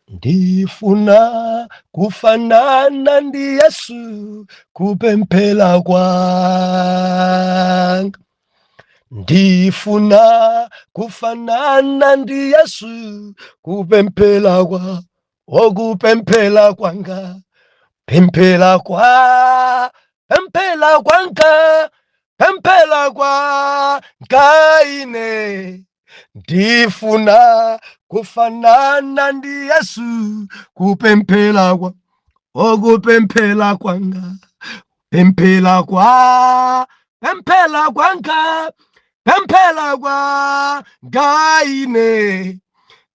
Ndifuna kufanana ndi Yesu kupemphera kwanga. Ndifuna kufanana ndi Yesu kupemphera kwa okupemphera kwanga. Pemphera kwa pemphera kwanga pemphera kwanga ine. Ndifuna kufanana ndi Yesu kupemphera kwa okupemphera kwanga pemphera kwa pemphera kwanga pemphera kwanga ine.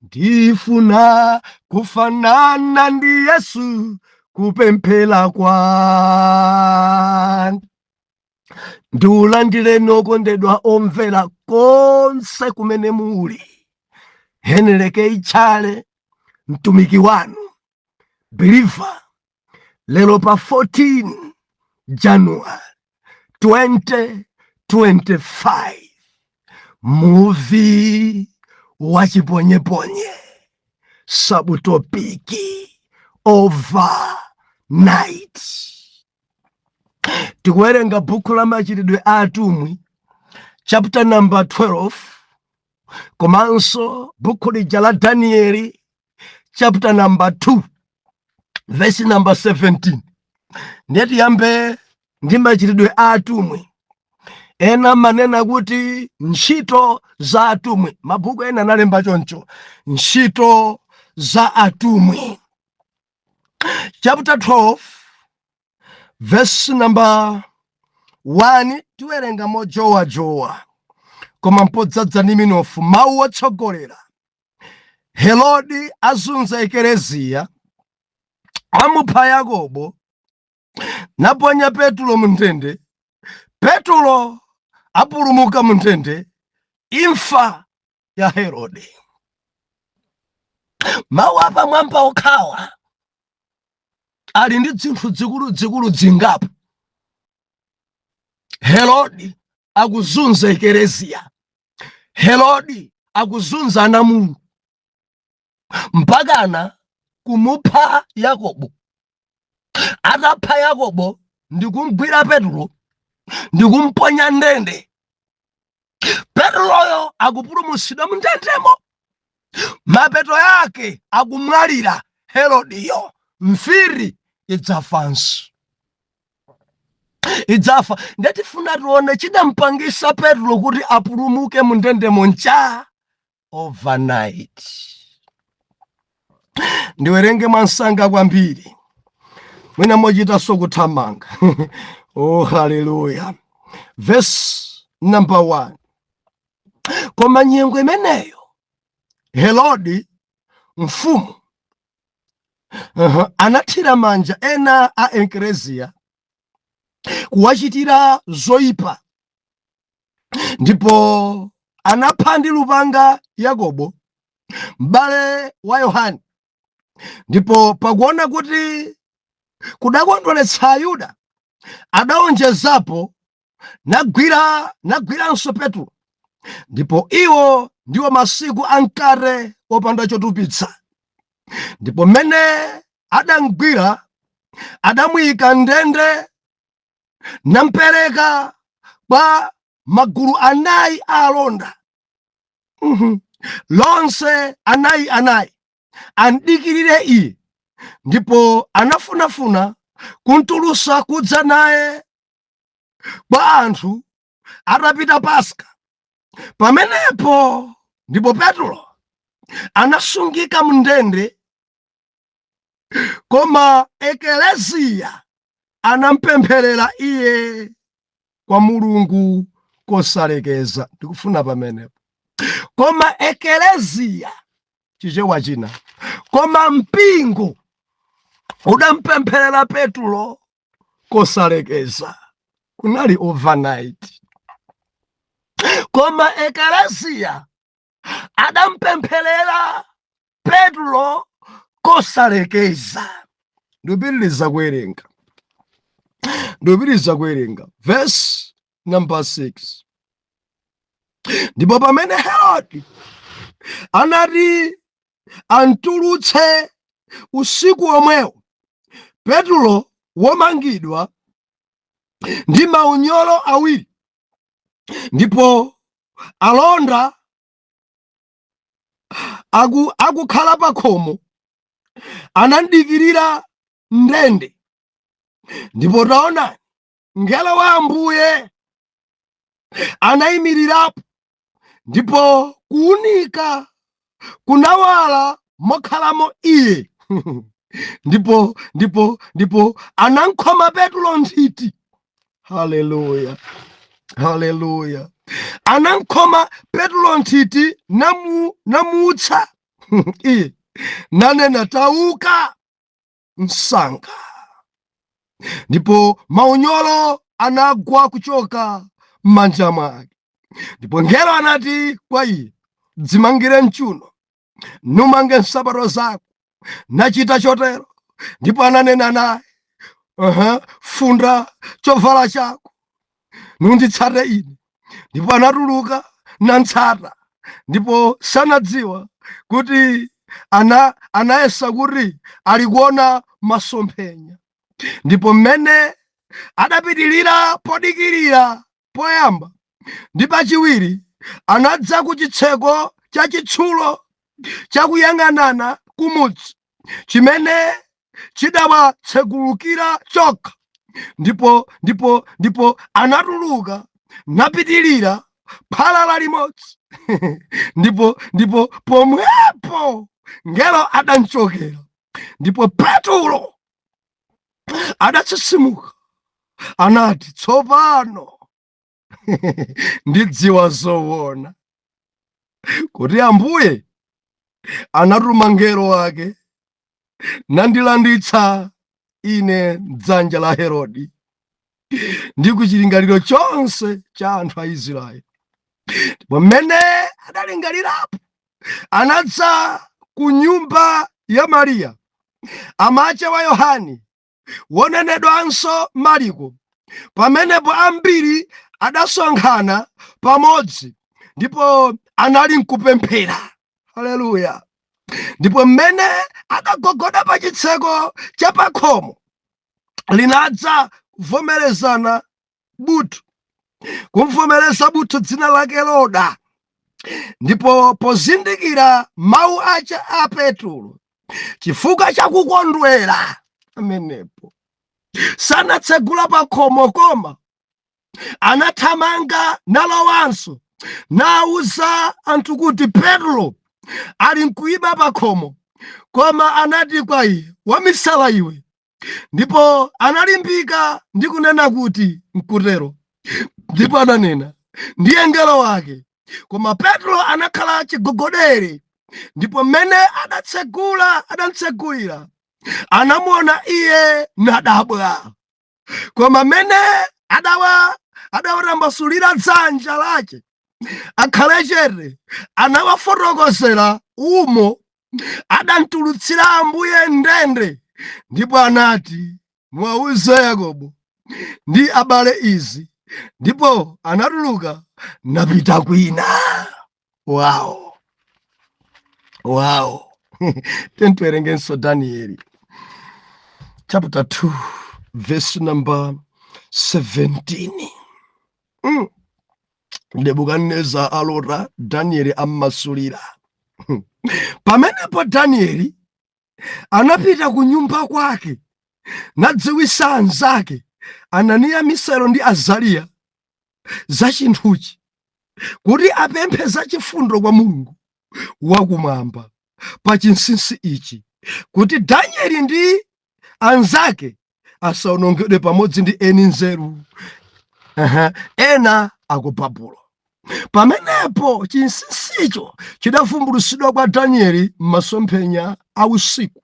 Ndifuna kufanana ndi Yesu kupemphera kwanga. Ndiulandireni okondedwa omvera konse kumene muli. Henry K Tchale, mtumiki wanu believer, lero pa 14 January 2025, muvi wachiponyeponye, subtopic overnight. Tikuwerenga buku la Machitidwe a Atumwi chapter number 12, komanso buku lija la Danieli chapter number 2 verse number 17. Ndiye tiyambe ndi Machitidwe a Atumwi. Ena manena kuti Ntchito za Atumwi, mabuku ena analemba choncho, Ntchito za Atumwi chapter 12 verse number 1. Tiwerenga mojowajowa koma mpodzadza ndi minofu. Mawu otsogolera: Herodi azunza Ekereziya, amupha Yakobo, naponya Petulo mndende, Petulo apulumuka mndende, imfa ya Herode. Mawu apamwamba okhawa ali ndi zinthu zikuluzikulu zingapo. Herodi akuzunza Ekereziya, Herodi akuzunza ana Mulungu mpakana kumupha Yakobo. Atapha Yakobo ndikumgwira Petulo ndikumponya ndende, Petuloyo akupulumutsidwa mndendemo, mapeto yake akumwalira Herodiyo. Mfiri idzafanso, idzafa. Ndetifuna tione chidampangisa Petulo kuti apulumuke mundendemo ncha overnight. Ndiwerenge mwansanga kwambiri, mwina mochitanso kuthamanga. Oh, haleluya! Verse number 1: Koma nyengo imeneyo Herodi mfumu anathira manja ena a Ekereziya kuwachitira zoyipa, ndipo anapha ndi lupanga Yakobo m'bale wa Yohane. Ndipo pakuona kuti kudakondweretsa Ayuda, adawonjezapo nagwiranso Petro. Ndipo iwo ndiwo masiku a mkate wopanda chotupitsa. Ndipo mmene adamgwira, adamuyika ndende, nampereka kwa magulu anayi a alonda, lonse anayi anayi, andikirire iye. Ndipo anafunafuna kuntulusa kudza naye kwa anthu atapita Paska. Pamenepo ndipo Petro anasungika mndende, koma ekeleziya anampempherera iye kwa Mulungu kosalekeza. Ndikufuna pamenepo, koma ekeleziya, Chichewa china, koma mpingo udampempherera Petro kosalekeza. Kunali overnight. Koma ekeleziya adampempherera Petro kosalekeza. Ndikupitiriza kuwerenga, ndikupitiriza kuwerenga verse number 6: Ndipo pamene Herodi anati antulutse Usiku omwewo Petulo womangidwa ndi maunyolo awiri, ndipo alonda akukhala pa khomo anandikirira ndende. Ndipo taonani, mngelo wa Ambuye anayimirirapo, ndipo kuwunika kunawala mokhalamo iye. Ndipo anamkhoma Petulo nthiti. Haleluya, haleluya! Anamkhoma Petulo nthiti, namuutsa iye, nanena, "Tauka msanga." Ndipo maunyolo anagwa kuchoka m'manja mwake. Ndipo mngelo anati kwa iye, "Dzimangire mchuno, numange nsapato zako." Nachita chotero. Ndipo ananena naye, "Funda chovala chako, nunditsate ine." Ndipo anatuluka nantsata, ndipo sanadziwa kuti anayesa kuti ali kuona masomphenya. Ndipo mmene adapitilira podikirira poyamba ndi pachiwiri, anadza ku chitseko cha chitsulo chakuyang'anana kumudzi, chimene chidawatsekulukira chokha. Ndipo anatuluka napitilira phalala limodzi, ndipo pomwepo ngelo adamchokera. Ndipo Petulo adatsitsimuka, anati, "Tsopano ndidziwa zoona kuti Ambuye anatuma ngelo wake nandilanditsa ine m'dzanja la Herodi ndi ku chilingaliro chonse cha anthu a Israeli." Ndipo mmene adalingalirapo, anadza ku nyumba ya Mariya, amache wa Yohane, wonenedwanso Mariko. Pamenepo ambiri adasonkhana pamodzi, ndipo anali nkupemphera. Haleluya! Ndipo mmene adagogoda pa chitseko cha pakhomo, linadza kuvomerezana buthu, kumvomereza buthu dzina lake Roda. Ndipo pozindikira mawu acha a Petulo, chifukwa chakukondwera amenepo sanatsegula pa khomo, koma anathamanga nalowanso, nawuza anthu kuti Petro ali nkuyima pa khomo. Koma anati kwa iye, "Wamisala iwe." Ndipo analimbika ndi kunena kuti nkutero. Ndipo ananena, "Ndiye mngelo wake." Koma Petro anakhala chigogodere. Ndipo mmene adamutsegulira, anamuona iye nadabwa. Koma mmene adawatambasulira dzanja lake akhale chete, anawafotokozera umo adamtulutsira Ambuye ndende. Ndipo anati, "Muwauze Yakobo ndi abale izi." Ndipo anatuluka napita kwina. Wow! Tiwerengenso Danieli chapter 2 verse number 17. Nebukadineza alota, Danieli ammasulira. Pamenepo Danieli anapita ku nyumba kwake, nadziwisa anzake Ananiya, Misaelo ndi Azariya za chinthuchi, kuti apemphe zachifundo kwa Mulungu wakumwamba pa chinsinsi ichi, kuti Danieli ndi anzake asawonongedwe pamodzi ndi eni nzeru ena aku Babulo. Pamenepo chinsinsicho chidavumbulutsidwa kwa Danieli m'masomphenya a usiku,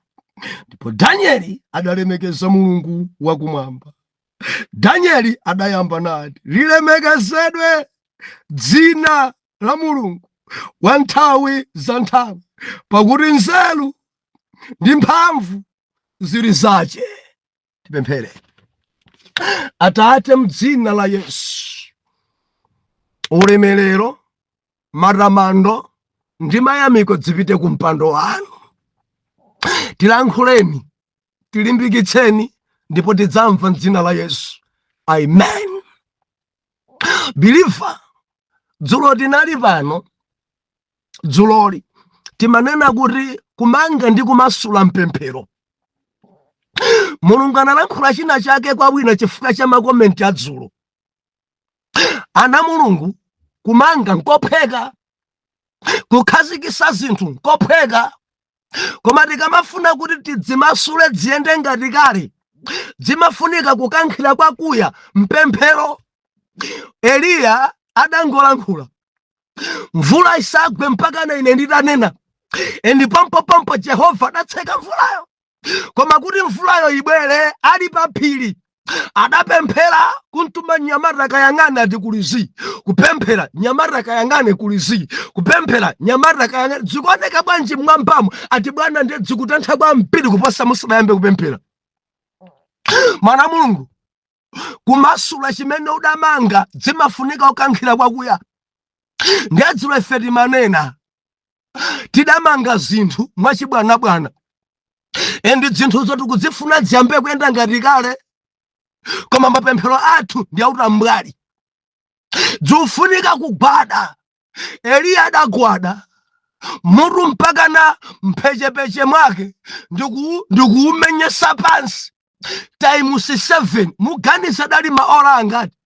ndipo Danieli adalemekeza Mulungu wakumwamba. Danieli adayamba nati, "Lilemekezedwe dzina la Mulungu wa nthawi za nthawi, pakuti nzeru ndi mphamvu zili zache." Tipemphere. Atate, mdzina la Yesu, ulemerero, matamando ndi mayamiko zipite ku mpando wanu. Tilankhuleni, tilimbikitseni, ndipo tidzamva mdzina la Yesu, amen. Believer, dzulo tinali pano. Dzuloli timanena kuti kumanga ndi kumasula mpemphero. Mulungu analankhula china chake kwa wina chifukwa cha ma comment a dzulo. Ana Mulungu, kumanga nkophweka, kukhazikisa zinthu nkophweka, koma tikamafuna kuti tidzimasule, dziyende ngati kale, zimafunika kukankhira kwakuya mpemphero. Eliya adangolankhula, "Mvula isagwe mpaka ine nditanena," and pompopompo Jehova adatseka mvulayo. Koma kuti mvulayo ibwere, ali pa phiri adapemphera, kuntuma nyamata, "Kayang'ane," ati kulizi. Kupemphera, "Nyamata, kayang'ane, kulizi." Kupemphera, "Nyamata, kayang'ane, zikuoneka bwanji mmwambamo?" Ati, "Bwana, ndiye zikutentha kwambiri kuposa musadayambe kupemphera." Mwana Mulungu, kumasula chimene udamanga zimafunika kukankhira kwakuya. Ndiye dzulo ife timanena, tidamanga zinthu mwachibwanabwana, and zinthuzo tikudzifuna ziyambe kuyenda ngati kale, koma mapemphero athu ndi autambwali. Zikufunika kugwada. Eliya adagwada mutu mpaka na mphechepeche mwake ndikuumenyesa pansi times 7. Muganiza dali maola angati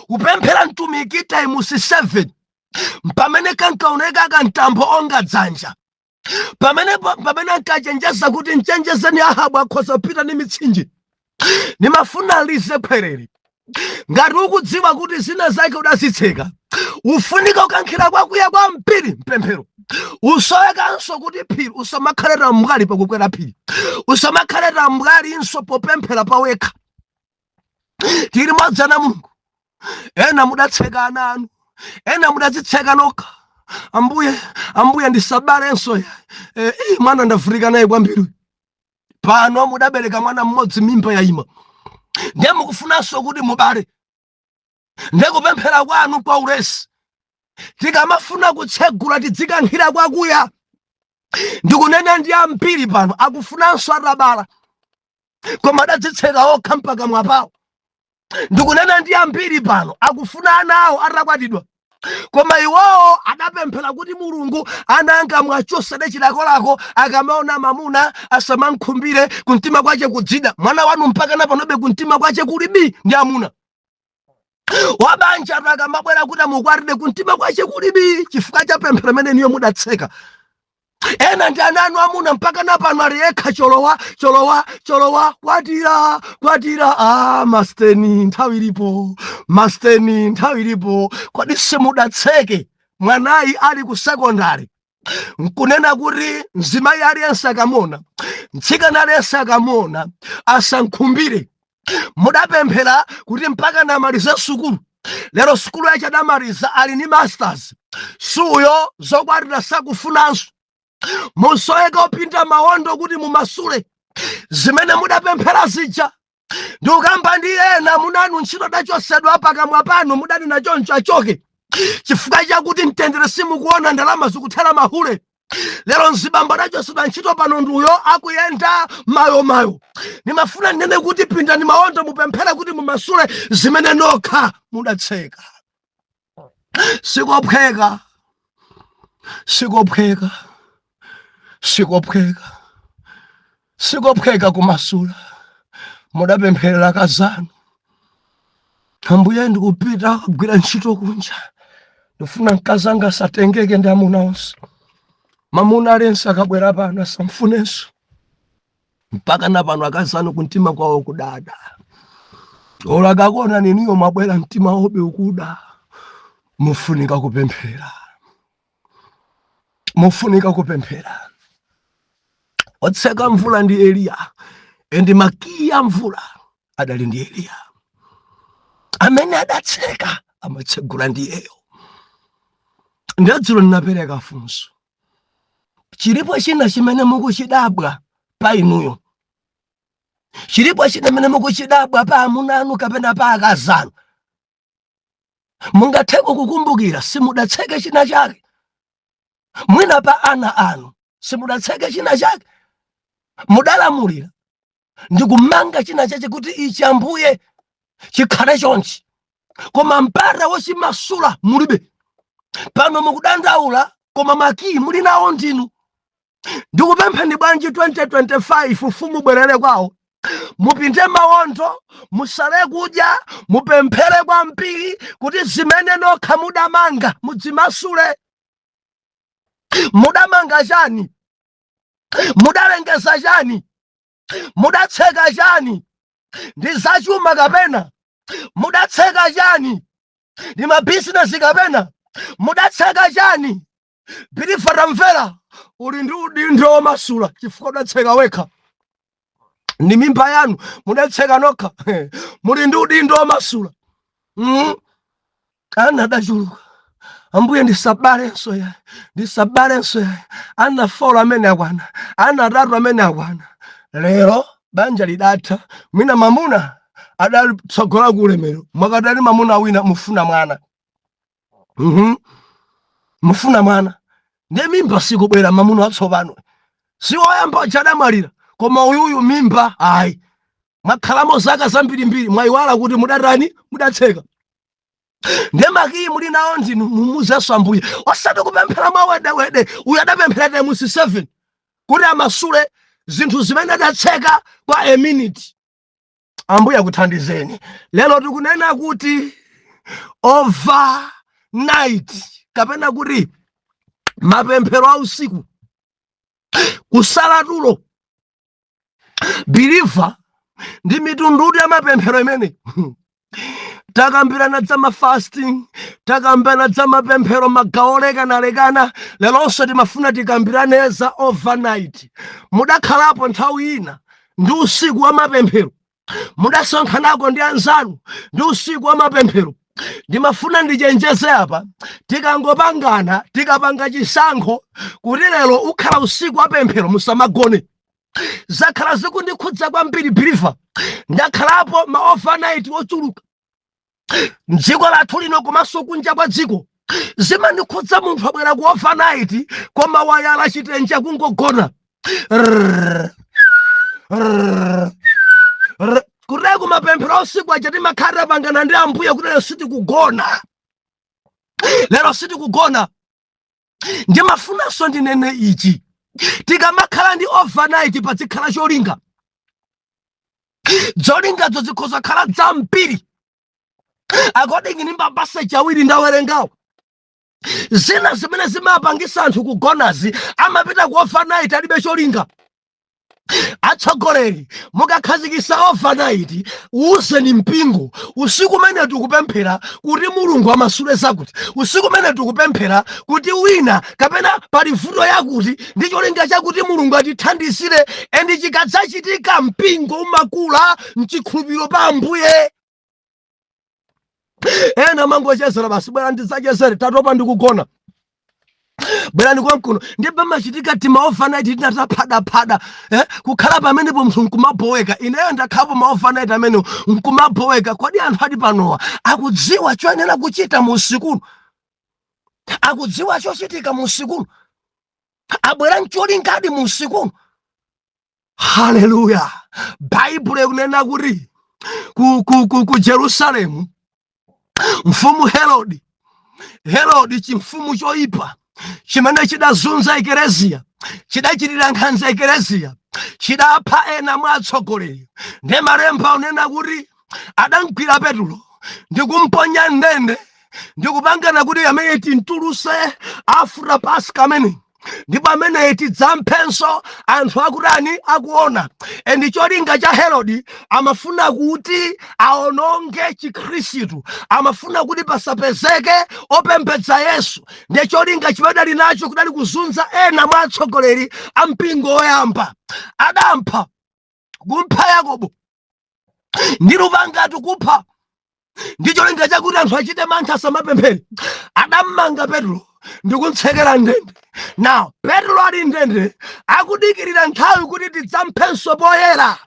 kupemphera mtumiki times 7? Pamene kankaoneka kamtambo onga dzanja, pamene ankachenjeza kuti, "Mchenjezeni Ahabu, akhoza kupita ndi mitsinje." Nimafuna lize khwerere, ngati ukudziwa kuti zina zake udazitseka, ufunika kukankhira kwakuya kwambiri mpemphero. Usowekanso kuti phiri usamakhale tambwali pakukwera phiri, usamakhale tambwalinso popemphera pawekha. Tili mwadzana Mulungu. Ena mudatseka ana anu, ena mudadzitseka nokha. "Ambuye, Ambuye, ndisabalenso mwana ndavutika naye kwambiri." Pano mudabereka mwana mmodzi, mimba yayima, ndiye mukufunanso kuti mubale. Ndiye kupemphera kwanu kwa ulesi. Tikamafuna kutsegula, tidzikankhira kwakuya. Ndikunena ndi ambiri pano akufunanso atabala, koma adadzitseka okha mpaka mwapawo. Ndikunena ndi ambiri pano akufuna ana awo atakwatidwa, koma iwowo adapemphera kuti, "Mulungu, ana anga mwachosere chilakolako, akamaona mamuna asamankhumbire, kumtima kwache kudzida." Mwana wanu mpaka na panobe kumtima kwache kulibi ndi amuna. Wabanja akamabwera kuti amukwatire, kumtima kwache kulibi chifukwa cha pemphero imene niyo mudatseka. Ena ndi ana anu amuna, mpaka na pano ali yekha, cholowa, cholowa, cholowa, kwatira, kwatira. Ah, masteni, nthawi ilipo. Masteni, nthawi ilipo. Kodi simudatseke mwanayi ali ku sekondari nkunena kuti mzimayi aliyense akamona, mtsikana aliyense akamona, asankhumbire? Mudapemphera kuti mpaka namalize sukulu. Lero sukulu yache adamaliza, ali ni masters, suyo zokwatira sakufunanso. Musoweka opinda mawondo kuti mumasule zimene mudapemphera zija. Ndikukamba ndi ena munanu ntchito dachosedwa pakamwa panu mudanena choncho, achoke chifukwa chakuti mtendere simukuona, ndalama zikuthera mahule. Lero mzibambo adachosedwa ntchito, pano nduyo akuyenda mayomayo. Nimafuna ndinene kuti pindani mawondo, mupemphere kuti mumasule zimene nokha mudatseka. Sikophweka, sikophweka, sikophweka, sikophweka kumasula. Mudapempherera kazanu, "Ambuye, ndikupita kugwira ntchito kunja, ndifuna mkazi anga asatengeke ndi amuna onse, mamuna aliyense akabwera pano asamfunenso." Mpaka na pano akazanu kumtima kwawo kudada. Olo akakuona niniyo mwabwera, mtima wobe ukuda. Mufunika kupemphera, mufunika kupemphera. Otseka mvula ndi Eliya, and makiyi a mvula adali ndi Eliya. Amene adatseka amatsegula ndi iyeyo. Ndadzulo ndinapereka funso: chilipo china chimene mukuchidabwa pa inuyo? Chilipo china chimene mukuchidabwa pa amuna anu kapena pa akazi anu? Mungatheko kukumbukira, simudatseke china chake? Mwina pa ana anu simudatseke china chake? Mudalamulira ndikumanga china chache kuti ichi, Ambuye, chikhale chonchi, koma mpata wochimasula mulibe. Pano mukudandaula, koma makiyi muli nawo ndinu. Ndikupempheni bwanji, 2025 ufumu bwerere kwawo, mupinde mawondo, musale kudya, mupemphere kwambiri kuti zimene nokha mudamanga mudzimasule. Mudamanga chani? Mudalengeza chani? Mudatseka chani? Ndi zachuma kapena mudatseka chani? Ndi mabizinesi kapena mudatseka chani? Believer, tamvera, uli ndi udindo womasula chifukwa udatseka wekha ndi mimba yanu, mudatseka nokha. Muli ndi udindo womasula. Ana adachuluka, Ambuye, ndisabalenso ya, ndisabalenso ya. Ana 4 amene akwana, ana 3 amene akwana. Lero banja lidatha, mwina mamuna adatsogola ku ulemero, mwakadali mamuna wina, mufuna mwana. Mufuna mwana, ndiye mimba sikubwera. Mamuna atsopano si woyamba uja adamwalira, koma uyuyu mimba ayi. Mwakhalamo zaka zambirimbiri, mwayiwala kuti mudatani, mudatseka. Ndiye makiyi muli nawo ndinu. Mumuzenso Ambuye, osati kupemphera mwawedewede. Uyu adapemphera times 7 kuti amasule zinthu zimene adatseka kwa a minute. Ambuye akuthandizeni. Lero tikunena kuti overnight, kapena kuti mapemphero a usiku, kusala tulo. Believer, ndi mitundu ya mapemphero imene takambirana za mafasting, takambirana za mapemphero magawo olekanalekana. Leronso timafuna tikambirane za overnight. Mudakhalapo nthawi ina ndi usiku wa mapemphero? Mudasonkhanako ndi anzanu ndi usiku wa mapemphero? Ndimafuna ndichenjeze apa, tikangopangana, tikapanga chisankho kuti lero ukhala usiku wa pemphero, musamagone. Zakhala zikundikhudza kwambiri, believer. Ndakhalapo ma overnight ochuluka mdziko lathu lino komanso kunja kwa dziko. Zimandikhudza, munthu abwera ku overnight koma wayala chitenje, kungogona. Rrrr, rrrr, rrrr. Kuteko mapemphero a usiku aja timakhala tapangana ndi Ambuye kuti lero sitikugona, lero sitikugona. Ndimafunanso ndinene ichi: tikamakhala ndi overnight, pazikhala cholinga. Zolingazo zikhoza khala zambiri according ndi mapassage awiri ndawerengawo. Zina zimene zimapangisa anthu kugonazi, amapita ku overnight alibe cholinga. Atsogoleri, mukakhazikisa overnight, uwuzeni mpingo, usiku umene tikupemphera kuti Mulungu amasule zakuti, usiku umene tikupemphera kuti wina kapena pali vuto yakuti, ndi cholinga chakuti Mulungu atithandizire. And chikadzachitika, mpingo umakula mchikhulupiriro pa Ambuye. Ena mangochezera basi, bwera ndidzachezere, tatopa ndikugona, bwerani kwamkuno. Ndipo pamachitika tima overnight tina taphadaphada, eh? Kukhala pamenepo munthu nkumaboweka. Ineyo ndakhalapo ma overnight amenewo, nkumaboweka. Kodi anthu ali panowa akudziwa choyenera kuchita mu usikuno? Akudziwa chochitika mu usikuno? Abwera mcholingadi mu usikuno? Haleluya! Baibulo ikunena kuti ku Jerusalemu, mfumu Herodi, Herodi chimfumu choyipa chimene chidazunza ekereziya, chidachitira nkhanza ekereziya, chidapha ena mwa atsogoleri. Ndiye malemba unena kuti adamgwira Petulo ndikumponya ndende, ndikupangana kuti amene tintuluse after Paska amene, ndipo ameneyi tidzamphenso anthu akutani, akuona. And cholinga cha Herodi, amafuna kuti aononge Chikhristu, amafuna kuti pasapezeke opembedza Yesu. Ndiye cholinga chimene ali nacho kudali kuzunza ena mwa atsogoleri a mpingo woyamba. Adampha, kumpha Yakobo ndi lupangatu, kupha ndi cholinga chakuti anthu achite mantha, asamapemphere. Adammanga Petro ndikumtsekera ndende. Now Petro ali ndende akudikirira nthawi kuti tidzamphenso poyera,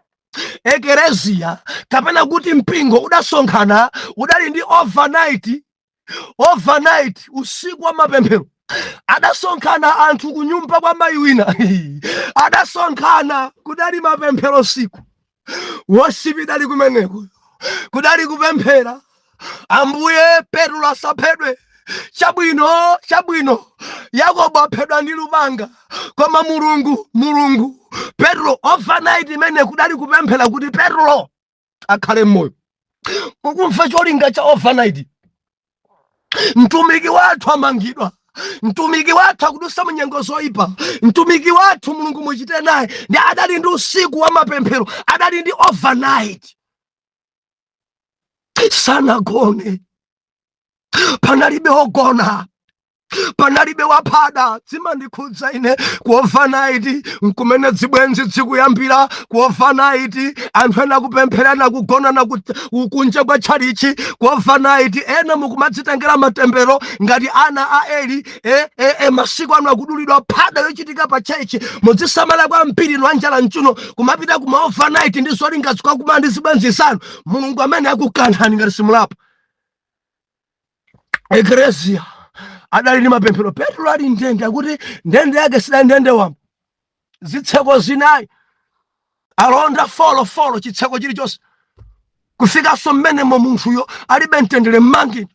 ekereziya kapena kuti mpingo udasonkhana, udali ndi overnight, overnight, usiku wa mapemphero. Adasonkhana anthu kunyumba kwa mayi wina, adasonkhana, kudali mapemphero siku worship idali kumeneko, kudali kupemphera, "Ambuye, Petro asaphedwe." Chabwino, chabwino, Yakobo aphedwa ndi lupanga, koma Mulungu, Mulungu, Petro. Overnight imene kudali kupemphera kuti Petro akhale mmoyo. Mukumva cholinga cha overnight? Mtumiki wathu amangidwa, mtumiki wathu akudusa munyengo zoyipa, mtumiki wathu, Mulungu muchite naye. Ndi adali ndi usiku wa mapemphero, adali ndi overnight, sanagone, panalibe ogona, panalibe waphada. Zimandikhudza ine ku overnight nkumene zibwenzi zikuyambira. Ku overnight anthu ena kupempherana, kugonana kunja kwa tchalichi. Ku overnight ena mukumadzitengera matembero ngati ana a Eli. Masiku ano akudulidwa phada yochitika pa church. Mudzisamala kwambiri lwanjala mchuno kumapita kuma overnight ndi zolinga zikakumana ndi zibwenzi zanu. Mulungu amene akukanthani ngati simulapa. Eklesia adali ndi mapemphero. Petro ali ndende, akuti ndende yake sidali ndende wamba, zitseko zinayi, alonda four four chitseko chilichonse, kufikanso mmenemo munthuyo alibe mtendere mmangini.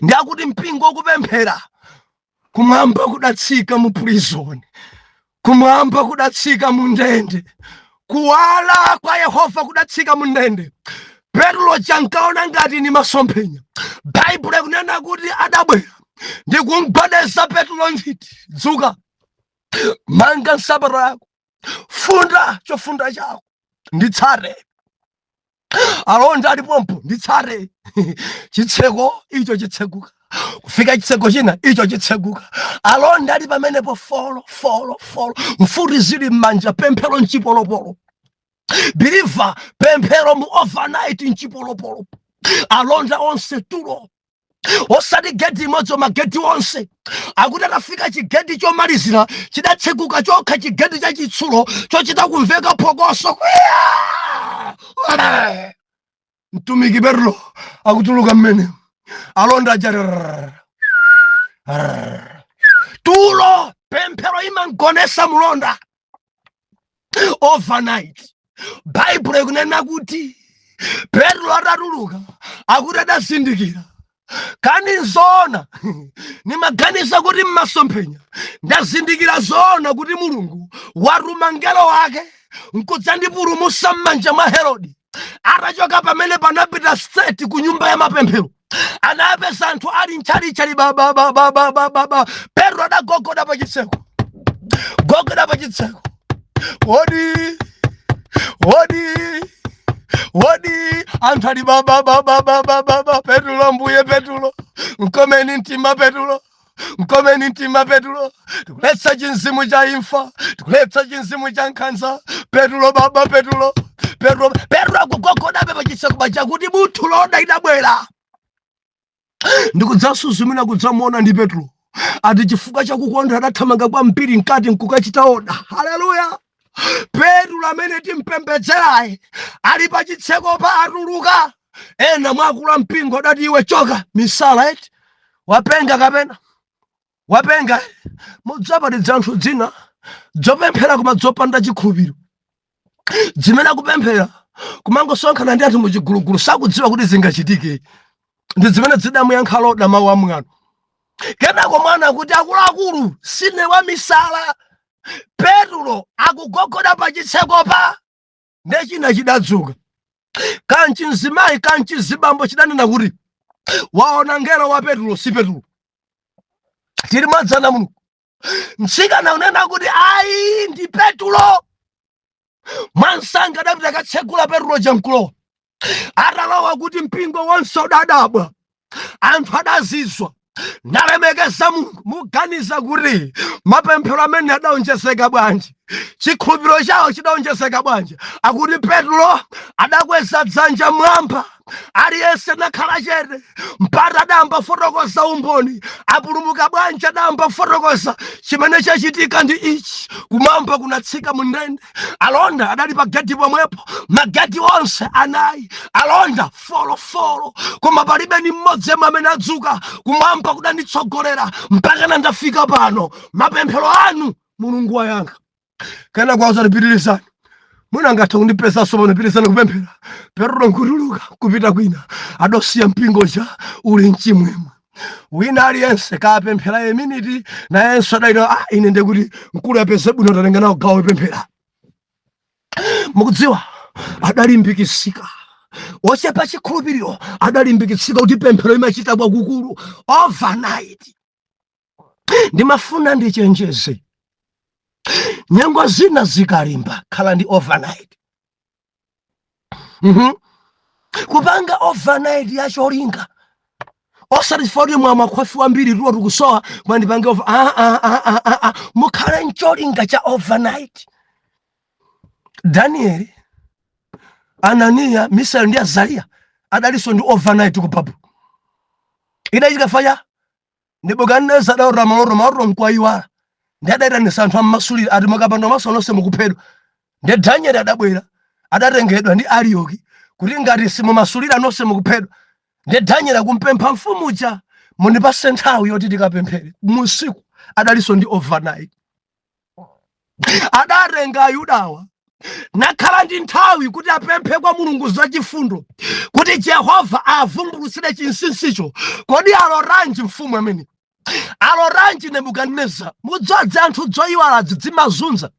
Ndi akuti mpingo ukupemphera, kumwamba kudatsika mu prison, kumwamba kudatsika mu ndende, kuwala kwa Yehova kudatsika mu ndende. Petro chankaona ngati ni masomphenya. Baibulo ikunena kuti adabwera ndi kumgwedeza Petro nthiti, "Dzuka, manga nsapato yako, funda chofunda chako, nditsate." Alonda alipompo, "Nditsate." Chitseko icho chitseguka, kufika chitseko china icho chitseguka. Alonda ali pamenepo four four four, mfuti zili m'manja, pemphero mchipolopolo. Believer, pemphero mu overnight mchipolopolo, alonda onse tulo, osati geti imodzi, mageti onse. Akuti atafika chigeti chomalizira, chidatsekuka chokha, chigeti cha chitsulo chochita kumveka phokoso kwiya. Mtumiki Petro akutuluka mmene alonda aja tulo. Pemphero imangonesa mulonda. Overnight, Baibulo ikunena kuti Petro atatuluka, akuti adazindikira, "Kani nzoona? Nimaganiza kuti mmasomphenya. Ndazindikira zoona kuti Mulungu watuma mngelo wake nkudzandipulumutsa m'manja mwa Herodi." Atachoka pamene panapita straight ku nyumba ya mapemphero, anapeza anthu ali ntchalichali babababababa. Petro adagogoda pa chitseko, gogoda pa chitseko, "Wodi, wodi, wodi!" Anthu ali babababababa. "Petro, mbuye Petro, mkomeni mtima Petro, mkomeni mtima Petro. Tikuletsa chinzimu cha imfa, tikuletsa chinzimu cha nkhanza. Petro baba, Petro, Petro." Petro akugogodabe pachitseko paja kuti buthu loda idabwera ndikudzasuzumira kudzamuona ndi Petro. Ati chifukwa chakukonda adathamanga kwambiri mkati nkukachita order. Haleluya! Petro amene timpembedzerayi ali pachitseko pa atuluka. Ena mwakula mpingo adati, "Iwe choka, misala eti, wapenga kapena wapenga?" Mudzapatidza anthu dzina dzopemphera koma dzopanda chikhulupiriro, zimene akupemphera kumangosonkhana ndi anthu muchigulugulu, sakudziwa kuti zingachitike. Ndi zimene zidamuyankha loda mawu a mwano. Kenako mwana akuti, "Akuluakulu, sine wa misala. Petro akugogoda pachitsekopa." Ndechina chidadzuka kanchi mzimayi kanchi zibambo chidanena kuti waona ngelo wa Petro, si Petro. Tili mwadzana Mulungu. Mtsikana unena kuti ayi, ndi Petro. Mwansanga adapita katsegula, Petro chamkulowa. Atalowa kuti mpingo wonse udadabwa, anthu adazizwa nalemekeza Mulungu. Muganiza kuti mapemphero amene adaonjezeka bwanji? Chikhulupiriro chawo chidaonjezeka bwanji? Akuti Petro adakweza dzanja mwamba. Aliyense nakhala chete mpata adayamba fotokoza umboni. Apulumuka bwanji? Adayamba fotokoza chimene chachitika ndi ichi: kumwamba kunatsika mu ndende, alonda adali pa geti pomwepo, mageti onse anayi, alonda folofolo, koma palibe ni mmodzi yemwe amene adzuka. Kumwamba kudanditsogolera mpakana ndafika pano. Mapemphero anu Mulungu wayankha. Kana kwauza, tipitirizani, mwina angathe kundipezanso pano. Pitirizani kupemphera. Petro nkutuluka kupita kwina, adosiya mpingo ja uli mchimwemwe. Wina aliyense kapemphera a minute, nayenso adalira. Ah, ine ndekuti mkulu apeze bwino, tatenga nawo gawo pemphera. Mukudziwa, adalimbikitsika. Ochepa chikhulupiriro adalimbikitsika kuti pemphero imachita kwakukulu. Overnight. Ndimafuna ndichenjeze, nyengo zina zikalimba, khala ndi overnight. Kupanga overnight yacholinga, osati chifukwa kuti mwamwa khofi wambiri, tulo tikusowa, mwandipange over. Ah, ah, ah, ah, ah, ah. Mukhale ncholinga cha overnight. Danieli, Ananiya, Misaeli ndi Azariya adalinso ndi overnight ku Babulo. Idachitika faya Nebukadineza adalota maloto, maloto nkwaiwala, ndi adayitanisa anthu ammasulira, ati mukapanda maso nonse mukuphedwa. Ndi Danieli adabwera, adatengedwa ndi Arioki kuti ngati simumasulira nonse mukuphedwa. Ndi Danieli akumpempha mfumuja, mundipase nthawi yoti tikapemphere musiku. Adalinso ndi overnight. Adatenga Ayudawa nakhala ndi nthawi kuti apemphe kwa Mulungu zachifundo, kuti Jehova avumbulutsire chinsinsicho. Kodi aloranji mfumu amene aloranji Nebukadineza? Mudzadze anthu dzoyiwala dzimazunza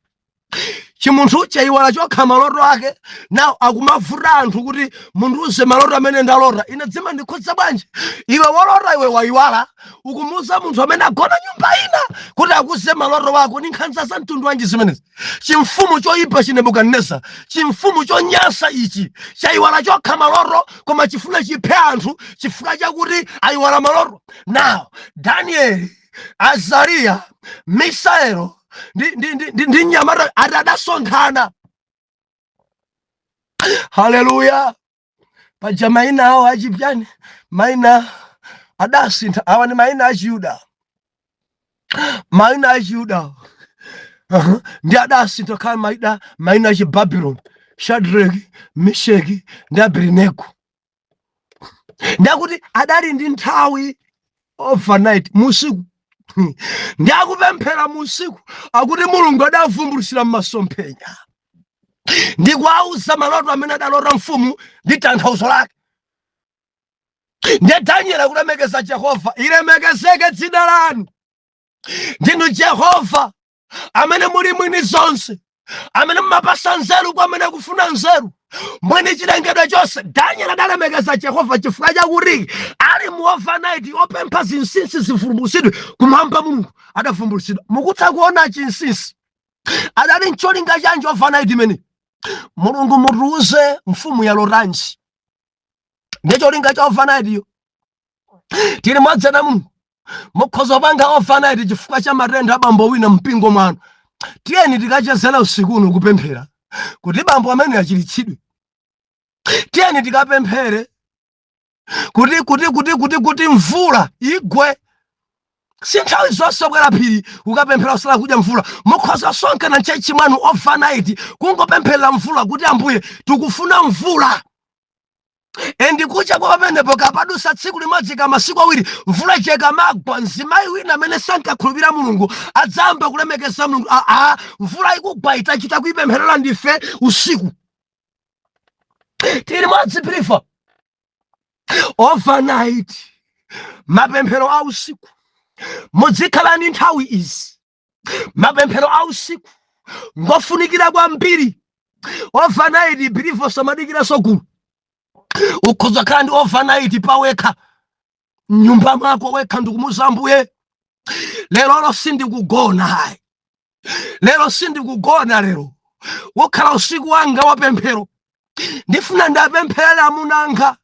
chimunthu chayiwala chokha maloto ake, nawo akumavuta anthu kuti mundiuze maloto amene ndalota ine. Dzimandikhudza bwanji? Iwe wolota, iwe wayiwala, ukumuuza munthu amene agona nyumba ina kuti akuze maloto wako. Ni nkhanza za mtundu wanji zimenezi? Chimfumu choyipa Chinebukadineza, chimfumu chonyansa ichi, chayiwala chokha maloto, koma chifuna chiphe anthu chifukwa chakuti ayiwala maloto. Now Danieli, Azariya, Misaelo ndi mnyamata ati adasonkhana. Haleluya! Paja mayina awo achipyani, mayina adasintha. Awa ni mayina Achiyuda, mayina Achiyuda. Ndi adasintha khala mayina Achibabuloni, Shadraki, Mesheki ndi Abedinego. Ndakuti adali ndi nthawi overnight musiku, ndi akupemphera musiku, akuti Mulungu adavumbulutsira m'masomphenya ndi kuauza maloto amene adalota mfumu ndi tanthauzo lake. Ndiye Daniel akulemekeza Jehova: ilemekezeke dzina lanu, ndinu Jehova amene muli mwini zonse, amene mumapasa nzeru kwa amene akufuna nzeru, mwini chilengedwe chonse. Daniel adalemekeza Jehova chifukwa chakuti ali mu overnight opempha zinsinsi zivumbulutsidwe kumwamba, Mulungu adavumbulutsidwa. Mukutha kuona chinsinsi adali ncholinga chanji overnight imene? Mulungu, mutiuze mfumu ya lotanji ndi cholinga cha overnight iyo. Tili mwadzana Mulungu. Mukhoza kupanga overnight chifukwa cha matenda abambo wina mpingo mwanu. Tiyeni tikachezera usiku uno kupemphera kuti bambo amene achiritsidwe. Tiyeni tikapemphere kuti mvula igwe. Si nthawi zonse kwera phiri kukapemphera usala kudya mvula. Mukhoza sonkhana m'church mwanu overnight kungopempherera mvula, kuti Ambuye, tikufuna mvula. And kucha kwa pamenepo, kapadusa tsiku limodzi ka masiku 2, mvula ikamagwa, mzimayi wina amene sankakhulupirira Mulungu adzayamba kulemekeza Mulungu. Aa, mvula ikugwa itachita kuipempherera ndife usiku. Tili mwadziphirifa. Overnight, mapemphero a usiku, muzikhala ndi nthawi izi. Mapemphero a usiku ngofunikira kwambiri. Overnight, believer, samadikiranso gulu. Ukhoza khala ndi overnight pawekha mnyumba mwako wekha, ndikumuza Ambuye, lerolo sindikugona hayi, lero sindikugona, lero wokhala usiku wanga wa pemphero. Ndifuna ndapempherere amunanga,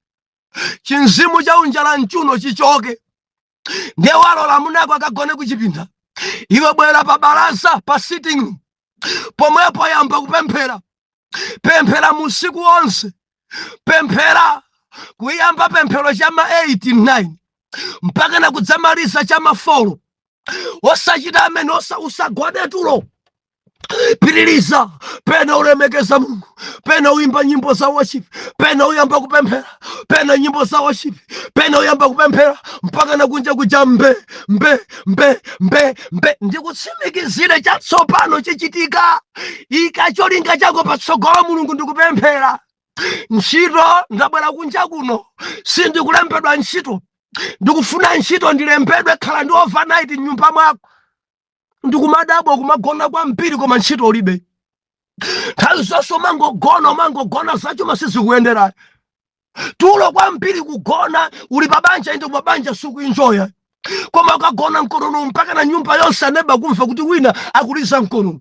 chinzimu cha unjala mchuno chichoke. Ndiye walola amunako akagone kuchipinda, iwe bwera pa balaza, pa sitting room pomwepo, yamba kupemphera. Pemphera musiku wonse, pemphera. Kuyamba pemphero chama 8, 9 mpaka na kudzamaliza chama 4, osachita amene usagwade tulo. Pitiliza, pena ulemekeza Mulungu, pena uimba nyimbo za worship, pena uyamba kupemphera, pena nyimbo za worship, pena uyamba kupemphera mpaka nakunja kuja mbe mbe mbe mbe mbe. Ndikutsimikizire, chatsopano chichitika. Ika cholinga chako patsogolo. Mulungu, ndikupemphera ntchito, ndabwera kunja kuno sindikulembedwa ntchito, ndikufuna ntchito ndilembedwe. Khala ndi overnight mnyumba mwako. Ndikumadabwa kumagona kwambiri koma ntchito ulibe. Nthawi zonse umangogona, umangogona, zachuma sizikuyenderayo. Tulo kwambiri, kugona. Uli pabanja inde, kumabanja sukuinjoya, koma ukagona mkonono mpaka na nyumba yonse aneba kumva kuti wina akuliza mkonono.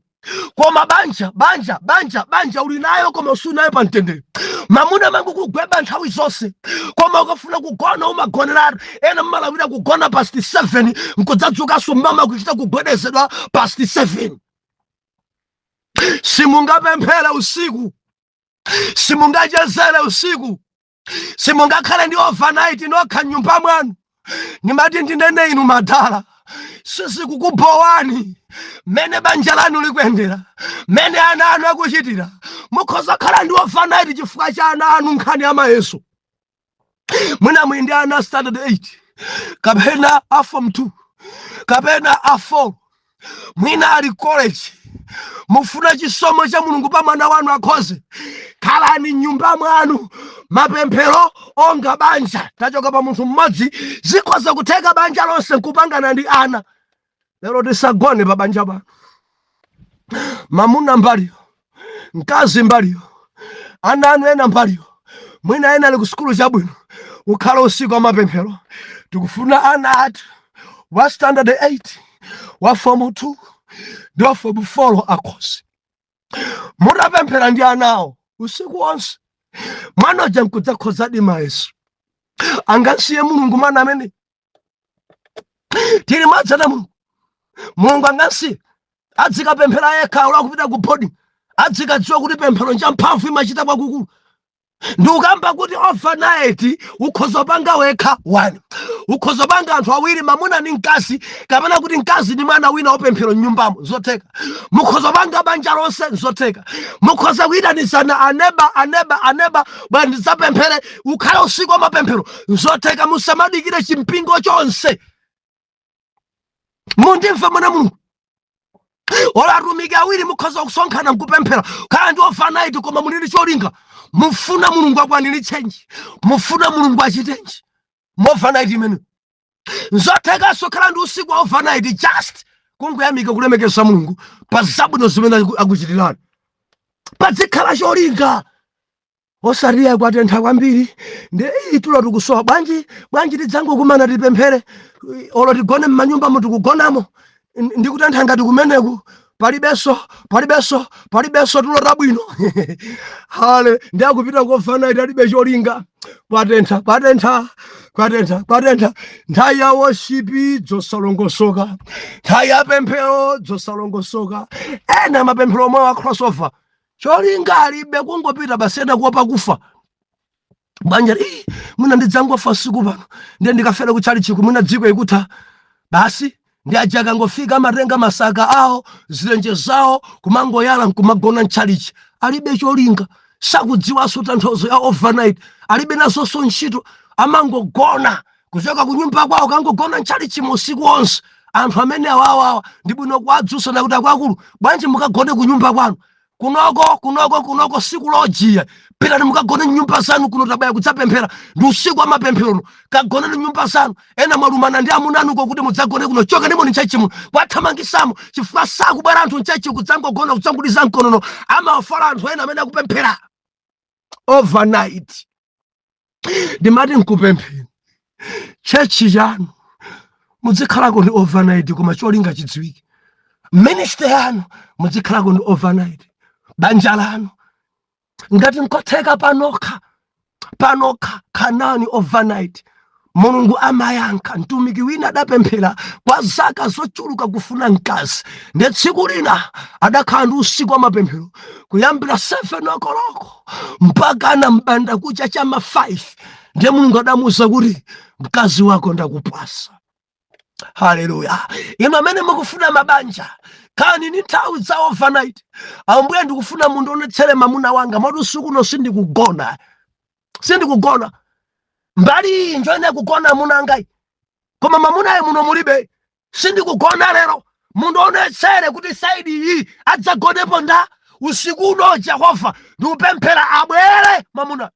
Koma banja, banja, banja, banja uli nayo koma sunayo pa mtendere. Mamuna mangu kugweba nthawi zonse, koma ukafuna kugona umagoneratu. Ena mmalawira kugona past 7, nkudzadzukanso mama kuchita kugwedezedwa past 7. Simungapemphera usiku, simungachezere usiku, simungakhale ndi overnight nokha mnyumba mwanu. Ndimati ndinene, inu madala, sizikukubowani mmene banja lanu likuyendera, mmene ana anu akuchitira? Mukhoza khala ndi overnight chifukwa cha ana anu. Nkhani ya mayeso, mwina muli ndi ana standard 8 kapena a form 2 kapena a 4, mwina ali college. Mufuna chisomo cha Mulungu pa mwana wanu akhoze. Khalani mnyumba mwanu mapemphero onga banja. Tachoka pa munthu mmodzi, zikhoza kutheka banja lonse nkupangana ndi ana. Lero tisagone pa banja pano. Mamuna mbaliyo, mkazi mbaliyo, ana anu ena mbaliyo, mwina ena ali ku sukulu chabwino. Ukhala usiku wa mapemphero, tikufuna ana athu wa standard 8, wa form 2 ndi wa form 4 akhoze. Mutapemphera ndi anawo usiku wonse, mwana uja nkudzakhozadi mayeso, angasiye Mulungu mwana amene tili mwadzana? Mulungu, Mulungu angasiye? Adzikapemphera yekha ula kupita ku boarding, adzikadziwa kuti pemphero njamphamvu, imachita kwakukulu. Ndikukamba kuti overnight ukhoza panga wekha one, ukhoza panga anthu awiri, mamuna ndi mkazi, kapena kuti mkazi ndi mwana wina wopemphero mnyumbamo, zotheka. Mukhoza panga banja lonse, zotheka. Mukhoza kuyitanizana aneba, aneba, aneba, bwana ndidzapemphere, ukhale usiku wa mapemphero, zotheka. Musamadikire chimpingo chonse. Mundimve, mwana Mulungu, olo atumiki awiri mukhoza kusonkhana nkupemphera, khala ndi overnight, koma muli ndi cholinga. Mufuna Mulungu akwaniritsenji? Mufuna Mulungu achitenji mu overnight imene? Nzothekanso khala ndi usiku wa overnight, just kungoyamika, kulemekeza Mulungu pa zabwino zimene akuchitirani. Padzikhala cholinga, osati kwatentha kwambiri ndi tulo tikusowa, bwanji, bwanji tidzangokumana tipemphere, olo tigone m'manyumbamo tikugonamo ndikutentha ngati kumeneku, palibenso, palibenso, palibenso tulo tabwino. Hale ndi akupita ku overnight alibe cholinga. Kwatentha, kwatentha, kwatentha, kwatentha. Nthawi ya worship dzosalongosoka, nthawi ya pemphero dzosalongosoka. Ena mapemphero omwe wa crossover, cholinga alibe, kungopita basena kuopa kufa. Banja ii, mwina ndidzangofa siku pano, ndiye ndikafera kutchalichiku, mwina dziko ikutha basi. Ndi aja akangofika amatenga masaka awo, zilenje zawo, kumangoyala nkumagona mtchalichi. Alibe cholinga, sakudziwanso tanthauzo ya overnight, alibe nazonso ntchito. Amangogona kuchoka kunyumba kwawo, kangogona mtchalichi usiku wonse. Anthu amene awawawa ndi bwino kuwadzutsa nakuti, "Akuluakulu, bwanji mukagone kunyumba kwanu? Kunoko, kunoko, kunoko siku lojiya. Pitani mukagone nyumba zanu. Kuno tabwera kudzapemphera, ndi usiku wa mapempherono. Kagoneni nyumba zanu. Ena mwalumana ndi amuna anuko kuti mudzagone kuno. Choka ndimo mchurch muno." Kwathamangisamo chifukwa sakubwera anthu mchurch kudzangogona, kudzanguliza mkonono. Amawafala anthu ena amene akupemphera overnight. Ndimati nkupemphera, church yanu muzikhalako ndi overnight, koma cholinga chidziwike. Ministry yanu muzikhalako ndi overnight. Banja lanu, ngati nkotheka, panokha panokha khanani overnight. Mulungu amayankha. Mtumiki wina adapemphera kwa zaka zochuluka kufuna mkazi, ndi tsiku lina adakhala ndi usiku wa mapemphero kuyambira 7 o'clock mpaka na mbanda kucha chama 5. Ndiye Mulungu adamuwuza kuti, "Mkazi wako ndakupasa." Haleluya! Inu amene mukufuna mabanja, kani ni nthawi za overnight. "Ambuye, ndikufuna mundionetsere mamuna wanga, moti usiku uno sindikugona, sindikugona. Mbali iyi njoene kugona amuna angayi, koma mamunayo muno mulibe. Sindikugona lero, mundionetsere kuti side iyi adzagonepo nda usiku uno. Jehova, ndikupemphera abwere mamuna."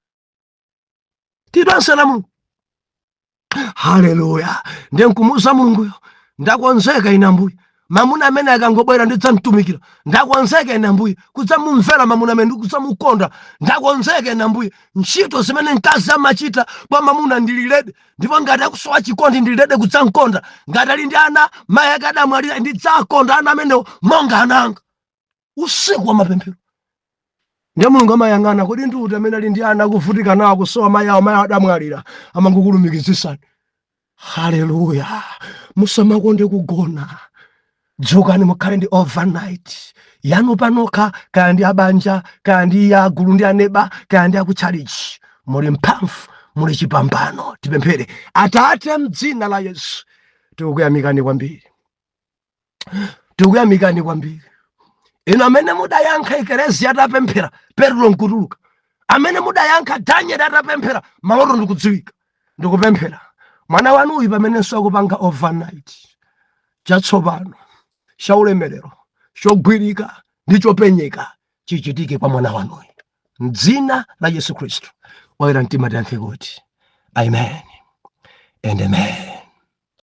Tidonsera Mulungu. Haleluya! Ndiye nkumuuza Mulunguyo, "Ndakonzeka ine Ambuye, mamuna amene akangobwera ndidzamtumikira. Ndakonzeka ine Ambuye kudzamumvera mamuna amene, ndikudzamukonda. Ndakonzeka ine Ambuye, ntchito zimene mkazi amachita kwa mamuna ndili ready, ndipo ngati akusowa chikondi ndili ready kudzamkonda. Ngati ali ndi ana, mayi ake adamwalira, ndidzakonda ana amenewo monga ana anga." Usiku wa mapemphero. Ndiye Mulungu amayang'ana kuti ndiuti amene ali ndi ana akuvutika nawo, kusowa mayi awo, mayi awo adamwalira, amangokulumikizisani. Haleluya! Musamakonde kugona, dzukani, mukhale ndi overnight yanu panokha, kaya ndi abanja, kaya ndi agulu ndi aneba, kaya ndi akutchalichi. Muli mphamvu, muli chipambano. Tipemphere. Atate, mdzina la Yesu, tikukuyamikani kwambiri, tikukuyamikani kwambiri. Inu amene mudayankha ekereziya atapemphera, Petro nkutuluka, amene mudayankha Daniel atapemphera, maloto ndikudziwika, ndikupemphera mwana wanuyu pamenenso akupanga overnight, chatsopano, chaulemerero, chogwirika ndi chopenyeka chichitike kwa mwana wanuyu, mdzina la Yesu Khristu. Oyera mtima tiyankhe kuti amen and amen.